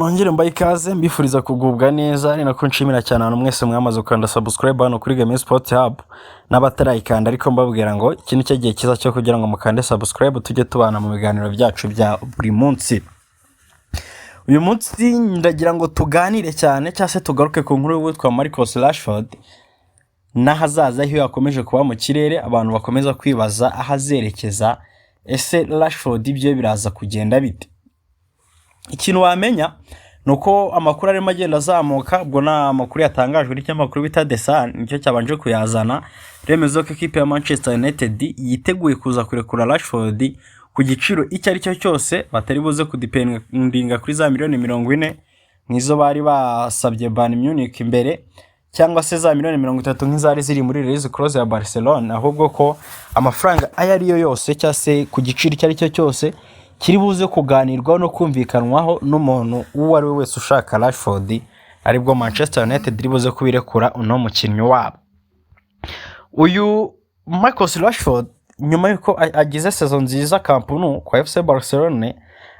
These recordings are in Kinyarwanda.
Nongere mbahe ikaze, mbifuriza kugubwa neza, ari nako nshimira cyane abantu mwese mwamaze gukanda subscribe hano kuri Game Sport Hub n'abatarayikanda, ariko mbabwira ngo iki ni cyo gihe cyiza cyo kugira ngo mukande subscribe, tujye tubana mu biganiro byacu bya buri munsi. Uyu munsi ndagira ngo tuganire cyane, cyangwa se tugaruke ku nkuru y'uwitwa Marcus Rashford n'ahazaza he yakomeje kuba mu kirere, abantu bakomeza kwibaza aho azerekeza. Ese Rashford ibyo biraza kugenda bite? Ikintu wamenya ni uko amakuru arimo agenda azamuka. Ubwo ni amakuru yatangajwe n'ikinyamakuru bita The Sun, nicyo cyabanje kuyazana, remeza ko ikipe ya Manchester United yiteguye kuza kurekura Rashford ku giciro icyo ari cyo cyose, batari buze kudependinga kuri za miliyoni 40 nk'izo bari basabye Bayern Munich imbere, cyangwa se za miliyoni 30 nk'izari ziri muri release clause ya Barcelona, ahubwo ko amafaranga ayo ari yo yose, cyangwa se ku giciro icyo ari cyo cyose kiri buze kuganirwaho no kumvikanwaho n'umuntu uwo ari we wese ushaka Rashford, aribwo Manchester United iri buze kubirekura uno mukinnyi wabo. Uyu Marcus Rashford, nyuma y'uko agize saison nziza Camp Nou kwa FC Barcelone,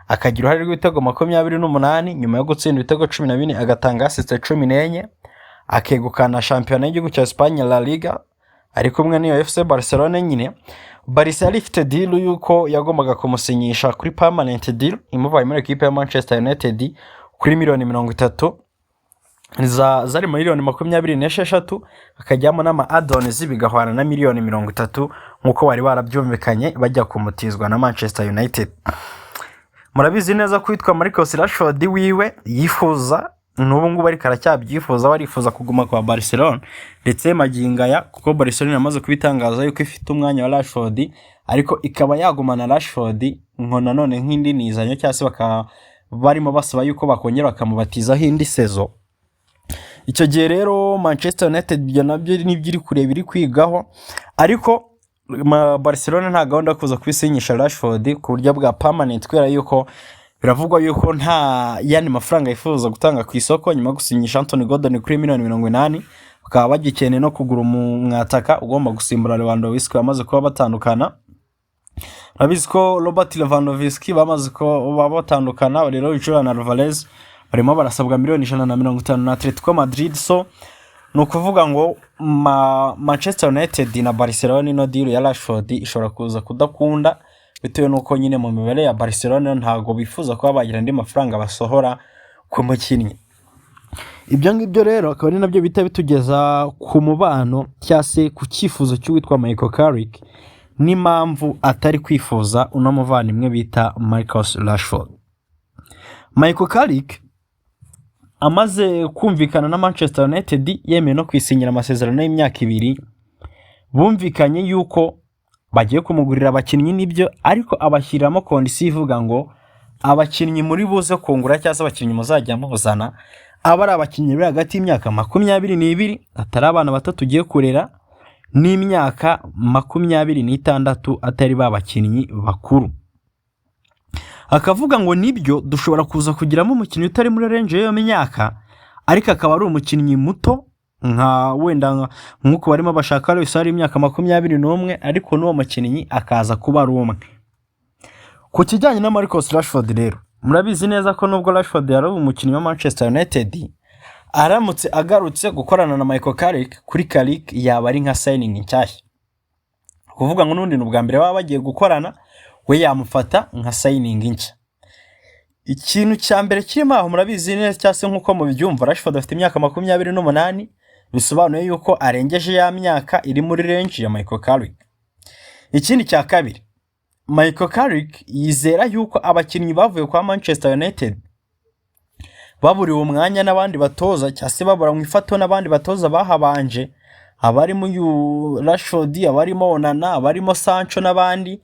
akagira uruhare rw'ibitego 28 nyuma yo gutsinda ibitego 14, agatanga assist 14, akegukana shampiyona y'igihugu cya Espagne, La Liga, ari kumwe n'iyo FC Barcelone nyine. Barca yari ifite deal y'uko yagombaga kumusinyisha kuri permanent deal imuvaye muri ekipe ya Manchester United kuri miliyoni 30, zari miliyoni 26, hakajyamo n'ama add-ons, bigahwana na miliyoni 30 nk'uko bari barabyumvikanye bajya kumutizwa na Manchester United. Murabizi neza ko witwa Marcus Rashford wiwe yifuza n'ubu ngubu, ariko aracyabyifuza, we arifuza kuguma kwa Barcelona, ndetse magingo aya kuko Barcelona yamaze kubitangaza yuko ifite umwanya wa Rashford, ariko ikaba yagumana Rashford ngo nanone nk'indi nizanyo, cyangwa se bakaba barimo basaba yuko bakongera bakamubatizaho indi saison. Icyo gihe rero Manchester United ibyo nabyo nibyo iri kureba, iri kwigaho, ariko Barcelona nta gahunda yo kuza kubisinyisha Rashford ku buryo bwa permanent, kubera yuko biravugwa yuko nta yandi mafaranga yifuza gutanga ku isoko nyuma yo gusinyisha Anthony Gordon kuri miliyoni 80, bakaba bagikeneye no kugura umwataka ugomba gusimbura Lewandowski bamaze kuba batandukana. Urabizi ko Robert Lewandowski bamaze kuba batandukana. Rero Julian Alvarez barimo barasabwa miliyoni 150 na Atletico Madrid. So ni ukuvuga ngo Manchester United na Barcelona, ino deal ya Rashford ishobora kuza kudakunda, bitewe n'uko nyine mu mibare ya Barcelona ntabwo bifuza kuba bagira andi mafaranga basohora ku mukinnyi. Ibyo ngibyo rero akaba ari nabyo bihita bitugeza ku mubano, cyangwa se ku cyifuzo cy'uwitwa Michael Carrick n'impamvu atari kwifuza uno muvandimwe bita Marcus Rashford. Michael Carrick amaze kumvikana na Manchester United, yemeye no kwisinyira amasezerano y'imyaka 2, bumvikanye yuko bagiye kumugurira abakinnyi n'ibyo, ariko abashyiriramo condition ivuga ngo abakinnyi muri buze kungura, cyangwa se abakinnyi muzajya muzana, aba ari abakinnyi bari hagati y'imyaka 22, atari abana bato tugiye kurera, n'imyaka 26, atari ba bakinnyi bakuru. Akavuga ngo nibyo, dushobora kuza kugiramo umukinnyi utari muri range y'iyo myaka, ariko akaba ari umukinnyi muto, nka wenda nk'uko barimo bashaka wese ari imyaka 21, ariko n'uwo mukinnyi akaza kuba ari umwe. Ku kijyanye na Marcus Rashford rero, murabizi neza ko nubwo Rashford yari umukinnyi wa Manchester United, aramutse agarutse gukorana na Michael Carrick, kuri Carrick yaba ari nka signing nshyashya, kuvuga ngo n'ubundi ni ubwa mbere baba bagiye gukorana, we yamufata nka signing nshya. Ikintu cya mbere kirimo aho, murabizi neza, cyangwa se nk'uko mubyumva, Rashford afite imyaka 28, bisobanuye yuko arengeje ya myaka iri muri range ya Michael Carrick. Ikindi cya kabiri, Michael Carrick yizera yuko abakinnyi bavuye kwa Manchester United baburiwe umwanya n'abandi batoza, cyangwa se babura mu ifato n'abandi batoza bahabanje, abarimo uyu Rashford, abarimo Onana, abarimo Sancho n'abandi,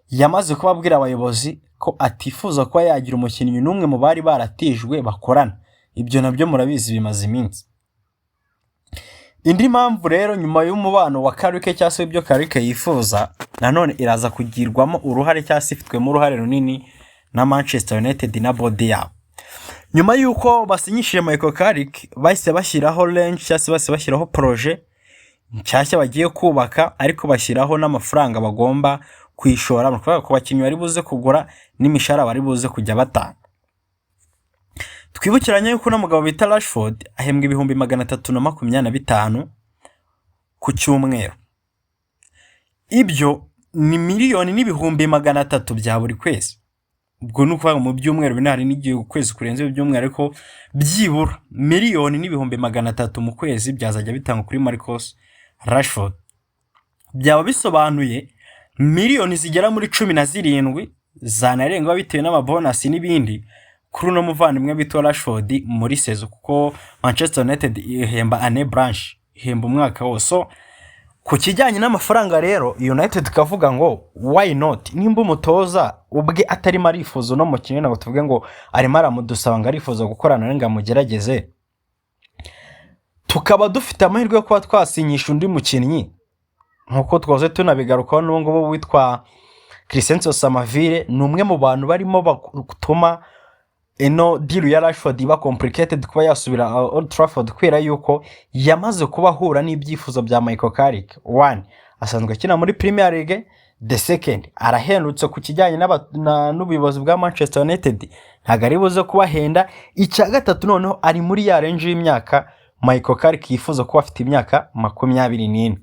yamaze kubabwira abayobozi ko atifuza kuba yagira umukinnyi n'umwe mu bari baratijwe bakorana. Ibyo nabyo murabizi, bimaze iminsi. Indi mpamvu rero, nyuma y'umubano wa Carrick, cyangwa se ibyo Carrick yifuza, nanone iraza kugirwamo uruhare, cyangwa se ifitwemo uruhare runini na Manchester United na board yabo. Nyuma y'uko basinyishije Michael Carrick, bahise bashyiraho range, cyangwa se bahise bashyiraho projet nshyashya bagiye kubaka, ariko bashyiraho n'amafaranga bagomba kwishora, ni ukuvuga ku bakinnyi bari buze kugura n'imishahara bari buze kujya batanga. Twibukiranye yuko uno mugabo bita Rashford ahembwa 325,000 ku cyumweru. Ibyo ni 1,300,000 bya buri kwezi. Ubwo ni ukuvuga mu byumweru 4, hari n'igihe ukwezi kurenze ibyumweru, ariko byibura 1,300,000 mu kwezi byazajya bitangwa kuri Marcus Rashford. Byaba bisobanuye miliyoni zigera muri 17 zanarengaho bitewe n'ama bonus n'ibindi kuri uno muvandimwe bita Rashford muri saison, kuko Manchester United ihemba année blanche, ihemba umwaka wose. So ku kijyanye n'amafaranga rero, United ikavuga ngo why not? Nimba umutoza ubwe atarimo arifuza uno mukinnyi, ntabwo tuvuge ngo arimo aramudusaba ngo arifuza gukorana ngo amugerageze, tukaba dufite amahirwe yo kuba twasinyisha undi mukinnyi nk'uko twahoze tunabigarukaho n'ubu ngubu witwa Crysencio Summerville, ni umwe mu bantu barimo batuma ino deal ya Rashford iba complicated kuba yasubira Old Trafford, kubera yuko yamaze kuba ahura n'ibyifuzo bya Michael Carrick. One, asanzwe akina muri Premier League. The second, arahendutse ku kijyanye n'ubuyobozi bwa Manchester United, ntabwo ari buze kubahenda. Icya gatatu, noneho ari muri ya range y'imyaka Michael Carrick yifuza kuba afite imyaka 24.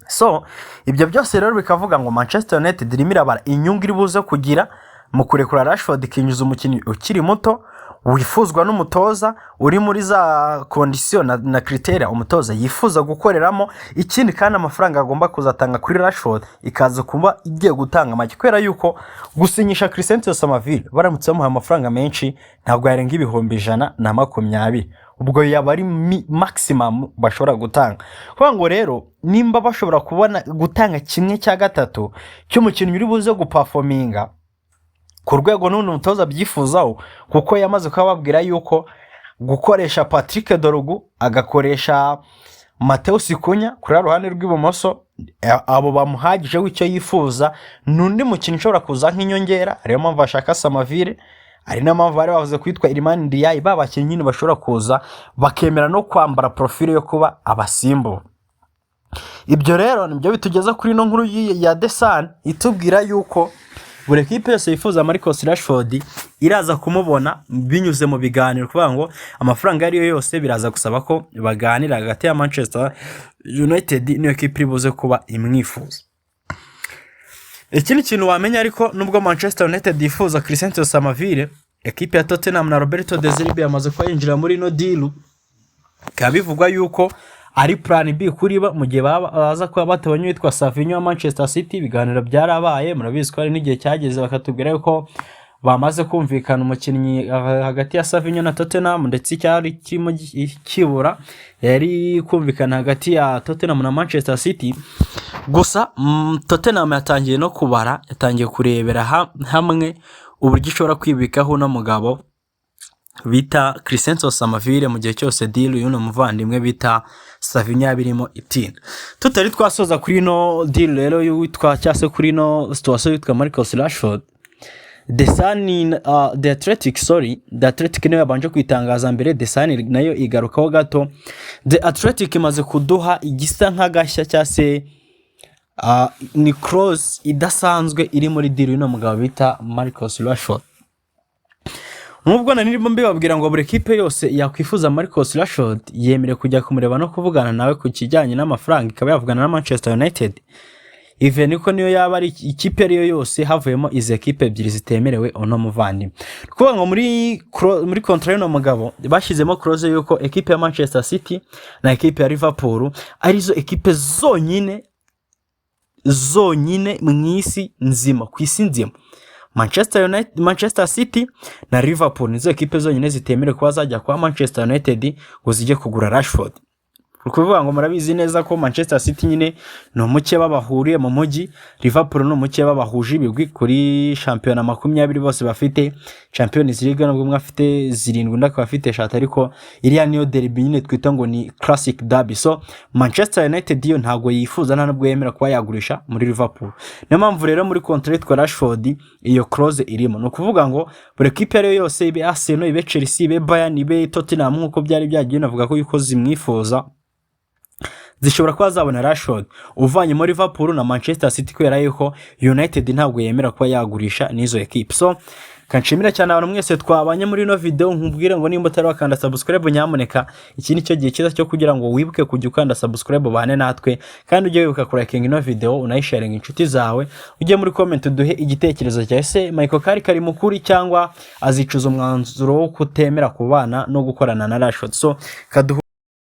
So ibyo byose rero bikavuga ngo Manchester United irimo irabara inyungu iri buze kugira mu kurekura Rashford, ikinjiza umukinnyi ukiri muto wifuzwa n'umutoza, uri muri za condition na criteria umutoza yifuza gukoreramo. Ikindi kandi, amafaranga agomba kuzatanga kuri Rashford ikaza kuba igiye gutanga make, kubera yuko gusinyisha Crysencio Summerville, baramutse bamuhaye amafaranga menshi, ntabwo yarenga 120,000. Ubwo yaba ari maximum bashobora gutanga. Kuvuga ngo rero nimba bashobora kubona gutanga kimwe cya gatatu cy'umukinnyi uri buze guperforminga ku rwego n'ubundi umutoza abyifuzaho, kuko yamaze kuba babwira yuko gukoresha Patrick Dorgu, agakoresha Matheus Cunha kuri ruhande rw'ibumoso, abo bamuhagije w'icyo yifuza ni undi mukinnyi ushobora kuza nk'inyongera. Ariyo mpamvu bashaka Summerville, ari nayo mpamvu bari bavuze kwitwa Iliman Ndiaye, ba bakinnyi nyine bashobora kuza bakemera no kwambara profile yo kuba abasimbura. Ibyo rero nibyo bitugeza kuri ino nkuru ya The Sun itubwira yuko buri kipe yose yifuza Marcus Rashford iraza kumubona binyuze mu biganiro. Kuvuga ngo amafaranga ayo ari yo yose biraza gusaba ko baganira hagati ya Manchester United n'iyo kipe iri buze kuba imwifuza. Ikindi kintu wamenya ariko, nubwo Manchester United yifuza Crysencio Summerville, ekipe ya Tottenham na Roberto De Zerbi yamaze kuba yinjira muri ino deal. Bikaba bivugwa yuko ari plan B kuri bo mu gihe baza kuba batabonye uwitwa Savinho wa Manchester City. Ibiganiro byarabaye, murabizi ko hari n'igihe cyageze bakatubwira yuko bamaze kumvikana umukinnyi hagati ya Savinho na Tottenham, ndetse icyari kirimo kibura yari kumvikana hagati ya Tottenham na Manchester City gusa. Tottenham yatangiye no kubara, yatangiye kurebera hamwe uburyo ishobora kwibikaho uno mugabo bita Crysencio Summerville mu gihe cyose deal y'uno muvandimwe bita Savinho yaba irimo itinda. Tutari twasoza kuri ino deal rero y'uwitwa, cyangwa se kuri ino situation y'uwitwa Marcus Rashford, The Sun, The Athletic, sorry, The Athletic niyo yabanje kwitangaza mbere, The Sun nayo igarukaho gato. The Athletic imaze kuduha igisa nk'agashya, cyangwa se ni clause idasanzwe iri muri deal y'uno mugabo bita Marcus Rashford. Nk'ubwo nari ndimo mbibabwira ngo buri kipe yose yakwifuza Marcus Rashford yemerewe kujya kumureba no kuvugana nawe ku kijyanye n'amafaranga, ikaba yavugana na Manchester United, even ko niyo yaba ari ikipe ariyo yose havuyemo izi ekipe ebyiri zitemerewe uno muvandimwe. Ni ukuvuga ngo muri contrat y'uno mugabo bashyizemo clause y'uko ekipe ya Manchester City na ekipe ya Liverpool arizo ekipe zonyine zonyine mu isi nzima, ku isi nzima. Manchester United, Manchester City na Liverpool nizo ekipe zonyine zitemerewe kuba zajya kwa Manchester United ngo zijye kugura Rashford. Ni ukuvuga ngo murabizi neza ko Manchester City nyine ni umukeba bahuriye mu mujyi, Liverpool ni umukeba bahuje ibigwi kuri shampiyona 20 bose bafite, Champions League nubwo umwe afite zirindwi undi akaba afite eshatu, ariko iriya niyo derby nyine twita ngo ni classic derby. So Manchester United yo ntabwo yifuza, nta nubwo yemera kuba yagurisha muri Liverpool. Niyo mpamvu rero muri contrat yitwa Rashford iyo clause irimo. Ni ukuvuga ngo buri kipe ariyo yose, ibe Arsenal, ibe Chelsea, ibe Bayern, ibe Tottenham, nk'uko byari byagiye binavuga ko yuko zimwifuza, zishobora kuba zabona Rashford uvanyemo Liverpool na Manchester City, kubera yuko United ntabwo yemera kuba yagurisha n'izo ekipe. So Kanshimira cyane abantu mwese twabanye muri ino video, nkubwire ngo nimba utari wakanda subscribe, nyamuneka iki ni cyo gihe cyiza cyo kugira ngo wibuke kujya ukanda subscribe, ubane natwe, kandi ujye wibuka kurakinga ino video, unayisharinga inshuti zawe. Ujye muri comment uduhe igitekerezo cyawe: ese Michael Carrick ari mukuri cyangwa azicuza umwanzuro wo kutemera kubana no gukorana na Rashford? So kaduhu.